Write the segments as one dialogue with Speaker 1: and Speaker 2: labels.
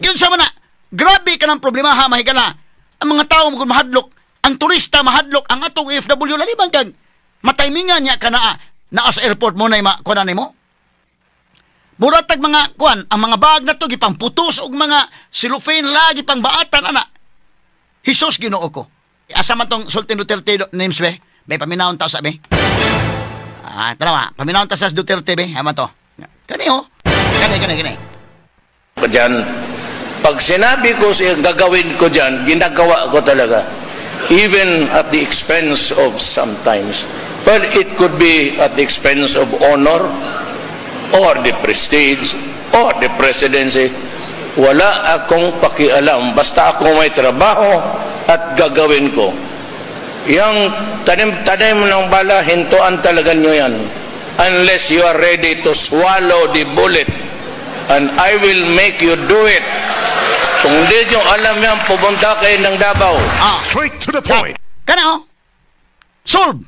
Speaker 1: Yun sa mana, grabe ka ng problema ha, mahigala. Ang mga tao mo mahadlok, ang turista mahadlok, ang atong OFW laliban kag mataymingan niya ka naa, naa sa airport mo na kuan nimo. Muratag mga kuan, ang mga bag na to gipangputos og mga cellophane lagi pang baatan ana. Hesus Ginoo ko. Asa man tong Sultan Duterte names be? May paminawon ta sa be. Ah, tara, paminawon ta sa Duterte be. Ama to. Kani ho. Kani kani kani.
Speaker 2: Diyan, pag sinabi ko siya gagawin ko diyan, ginagawa ko talaga. Even at the expense of sometimes. But it could be at the expense of honor or the prestige or the presidency. Wala akong pakialam. Basta ako may trabaho at gagawin ko. Yang tanim-tanim ng bala, hintuan talaga nyo yan. Unless you are ready to swallow the bullet. And I will make you do it. Kung hindi nyo alam yan, pumunta kayo ng Davao.
Speaker 3: Straight to the point.
Speaker 1: Kana oh. Solve.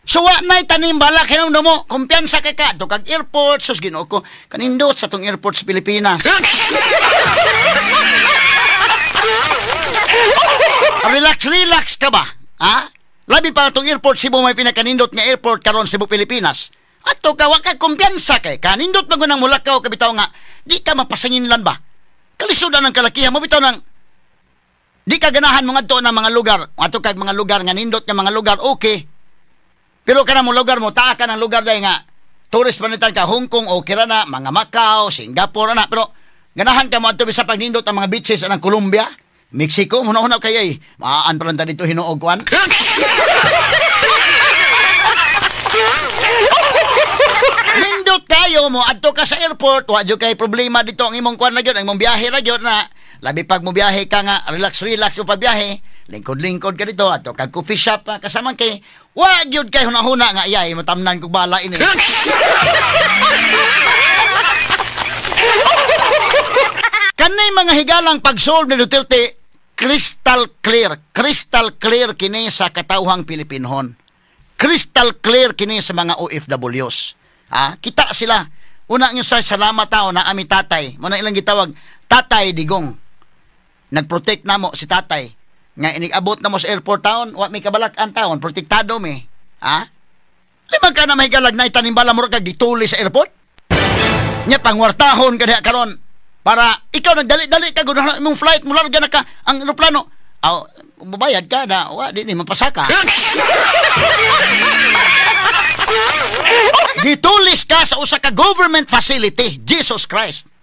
Speaker 1: So wa na'y tanim bala kinumdum mo, kumpiyansa kay ka to kag airport, sus Ginoo ko, kanindot sa tong airport sa Pilipinas. Relax, relax ka ba? Ha? Labi pa atong airport Cebu may pinakanindot nga airport karon Cebu Pilipinas. Ato ka wa ka kumpiyansa kay kanindot man nang mulakaw ka bitaw nga di ka mapasanginlan ba? Kalisudan ang kalakihan mo bitaw nang di ka ganahan mo ngadto ng mga lugar. Ato kag mga lugar nga nindot nga mga lugar, okay. Pero kana mo lugar mo, taa ka ng lugar dahil nga tourist panitan ka, Hong Kong, okay ra na, mga Macau, Singapore na. Pero ganahan ka mo adto sa pagnindot ang mga beaches anang Colombia, Mexico, muna-una kay ay maaan pa lang ta dito hinuog kuan. Nindot kayo mo adto ka sa airport, wa jud kay problema dito ang imong kuan na gyud, ang imong biyahe ra gyud na. Labi pag mo biyahe ka nga relax relax mo pagbiyahe, lingkod-lingkod ka dito adto kag coffee shop kasama kay wa gyud kay hunahuna nga iyay matamnan kog bala ini. Kanay mga higalang pag-solve ni Duterte, crystal clear kini sa katawhang Pilipinhon. Crystal clear kini sa mga OFWs. Ah, kita sila. Una nyo sa salamat tao na ami tatay. Muna ilang gitawag, Tatay Digong. Nagprotect na mo si tatay. Nga inigabot na mo sa airport town, wa may kabalak-an taon, protektado mi. Ha? Lima ka na mahigalag na itanimbala mo kag gituli sa airport? Nya pangwartahon ka diha karon para ikaw nagdali-dali ka gud imong flight mo larga na ka ang eroplano. Aw, mubayad ka na, wa di ni mapasaka. Gitulis ka sa usa ka government facility, Jesus Christ.